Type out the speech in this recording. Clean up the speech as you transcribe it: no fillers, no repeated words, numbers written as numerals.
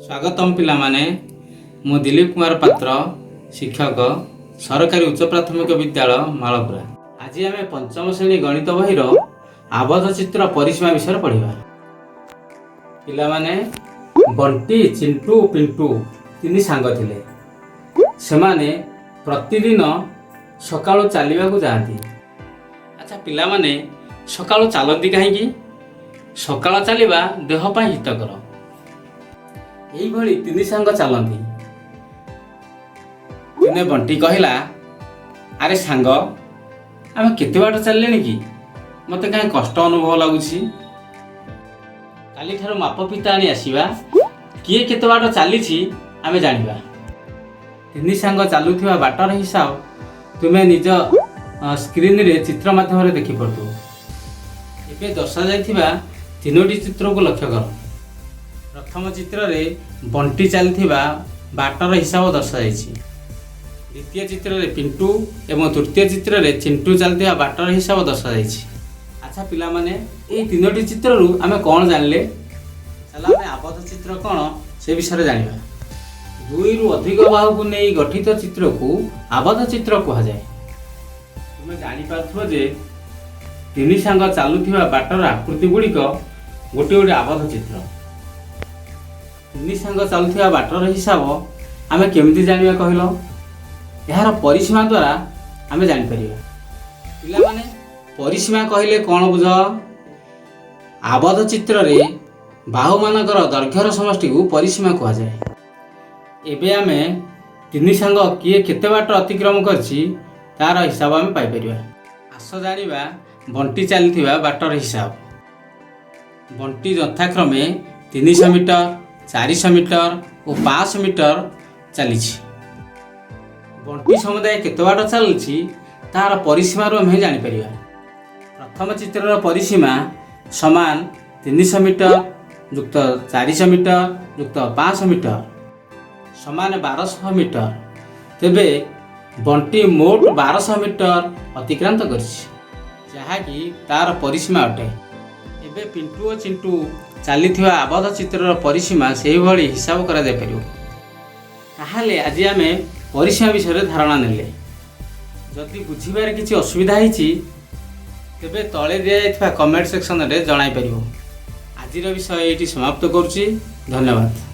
ସ୍ୱାଗତମ ପିଲାମାନେ। ମୁଁ ଦିଲ୍ଲୀପ କୁମାର ପାତ୍ର, ଶିକ୍ଷକ, ସରକାରୀ ଉଚ୍ଚ ପ୍ରାଥମିକ ବିଦ୍ୟାଳୟ, ମାଳପୁରା। ଆଜି ଆମେ ପଞ୍ଚମ ଶ୍ରେଣୀ ଗଣିତ ବହିର ଆବଦ୍ଧ ଚିତ୍ର ପରିସୀମା ବିଷୟରେ ପଢ଼ିବା। ପିଲାମାନେ, ବଣ୍ଟି, ଚିଣ୍ଟୁ, ପିଣ୍ଟୁ ତିନି ସାଙ୍ଗ ଥିଲେ। ସେମାନେ ପ୍ରତିଦିନ ସକାଳୁ ଚାଲିବାକୁ ଯାଆନ୍ତି। ଆଚ୍ଛା ପିଲାମାନେ, ସକାଳୁ ଚାଲନ୍ତି କାହିଁକି? ସକାଳ ଚାଲିବା ଦେହ ପାଇଁ ହିତକର। ଏଇଭଳି ତିନି ସାଙ୍ଗ ଚାଲନ୍ତି। ଦିନେ ବଣ୍ଟି କହିଲା, "ଆରେ ସାଙ୍ଗ, ଆମେ କେତେ ବାଟ ଚାଲିଲେଣି କି? ମୋତେ କାହିଁ କଷ୍ଟ ଅନୁଭବ ଲାଗୁଛି। କାଲିଠାରୁ ମାପ ଫିତା ଆଣି ଆସିବା। କିଏ କେତେ ବାଟ ଚାଲିଛି, ଆମେ ଜାଣିବା।" ତିନି ସାଙ୍ଗ ଚାଲୁଥିବା ବାଟର ହିସାବ ତୁମେ ନିଜ ସ୍କ୍ରିନରେ ଚିତ୍ର ମାଧ୍ୟମରେ ଦେଖିପାରୁଥିବ। ଏବେ ଦର୍ଶାଯାଇଥିବା ତିନୋଟି ଚିତ୍ରକୁ ଲକ୍ଷ୍ୟ କର। ପ୍ରଥମ ଚିତ୍ରରେ ବଣ୍ଟି ଚାଲିଥିବା ବାଟର ହିସାବ ଦର୍ଶାଯାଇଛି, ଦ୍ୱିତୀୟ ଚିତ୍ରରେ ପିଣ୍ଟୁ ଏବଂ ତୃତୀୟ ଚିତ୍ରରେ ଚିଣ୍ଟୁ ଚାଲିଥିବା ବାଟର ହିସାବ ଦର୍ଶାଯାଇଛି। ଆଚ୍ଛା ପିଲାମାନେ, ଏଇ ତିନୋଟି ଚିତ୍ରରୁ ଆମେ କ'ଣ ଜାଣିଲେ? ଚାଲ, ଆମେ ଆବଦ୍ଧ ଚିତ୍ର କ'ଣ, ସେ ବିଷୟରେ ଜାଣିବା। ଦୁଇରୁ ଅଧିକ ବାହୁକୁ ନେଇ ଗଠିତ ଚିତ୍ରକୁ ଆବଦ୍ଧ ଚିତ୍ର କୁହାଯାଏ। ତୁମେ ଜାଣିପାରୁଥିବ ଯେ ତିନି ସାଙ୍ଗ ଚାଲୁଥିବା ବାଟର ଆକୃତି ଗୁଡ଼ିକ ଗୋଟିଏ ଗୋଟିଏ ଆବଦ୍ଧ ଚିତ୍ର। ତିନି ସାଙ୍ଗ ଚାଲୁଥିବା ବାଟର ହିସାବ ଆମେ କେମିତି ଜାଣିବା କହିଲ? ଏହାର ପରିସୀମା ଦ୍ୱାରା ଆମେ ଜାଣିପାରିବା। ପିଲାମାନେ, ପରିସୀମା କହିଲେ କ'ଣ ବୁଝ? ଆବଦ୍ଧ ଚିତ୍ରରେ ବାହୁମାନଙ୍କର ଦୈର୍ଘ୍ୟର ସମଷ୍ଟିକୁ ପରିସୀମା କୁହାଯାଏ। ଏବେ ଆମେ ତିନି ସାଙ୍ଗ କିଏ କେତେ ବାଟ ଅତିକ୍ରମ କରିଛି, ତାର ହିସାବ ଆମେ ପାଇପାରିବା। ଆସ ଜାଣିବା ବଣ୍ଟି ଚାଲିଥିବା ବାଟର ହିସାବ। ବଣ୍ଟି ଯଥାକ୍ରମେ 300 ମିଟର, 400 ମିଟର ଓ 500 ମିଟର ଚାଲିଛି। ବଣ୍ଟି ସମୁଦାୟ କେତେ ବାଟ ଚାଲିଛି, ତାହାର ପରିସୀମାରୁ ଆମେ ଜାଣିପାରିବା। ପ୍ରଥମ ଚିତ୍ରର ପରିସୀମା ସମାନ 300 ମିଟର ଯୁକ୍ତ 400 ମିଟର ଯୁକ୍ତ 500 ମିଟର ସମାନ 1200 ମିଟର। ତେବେ ବଣ୍ଟି ମୋଟ 1200 ମିଟର ଅତିକ୍ରାନ୍ତ କରିଛି, ଯାହାକି ତାର ପରିସୀମା ଅଟେ। ଏବେ ପିଣ୍ଟୁ ଓ ଚିଣ୍ଟୁ ଚାଲିଥିବା ଆବଦ୍ଧ ଚିତ୍ରର ପରିସୀମା ସେହିଭଳି ହିସାବ କରାଯାଇପାରିବ। ତାହେଲେ ଆଜି ଆମେ ପରିସୀମା ବିଷୟରେ ଧାରଣା ନେଲେ। ଯଦି ବୁଝିବାରେ କିଛି ଅସୁବିଧା ହେଇଛି, ତେବେ ତଳେ ଦିଆଯାଇଥିବା କମେଣ୍ଟ ସେକ୍ସନରେ ଜଣାଇ ପାରିବ। ଆଜିର ବିଷୟ ଏଇଠି ସମାପ୍ତ କରୁଛି। ଧନ୍ୟବାଦ।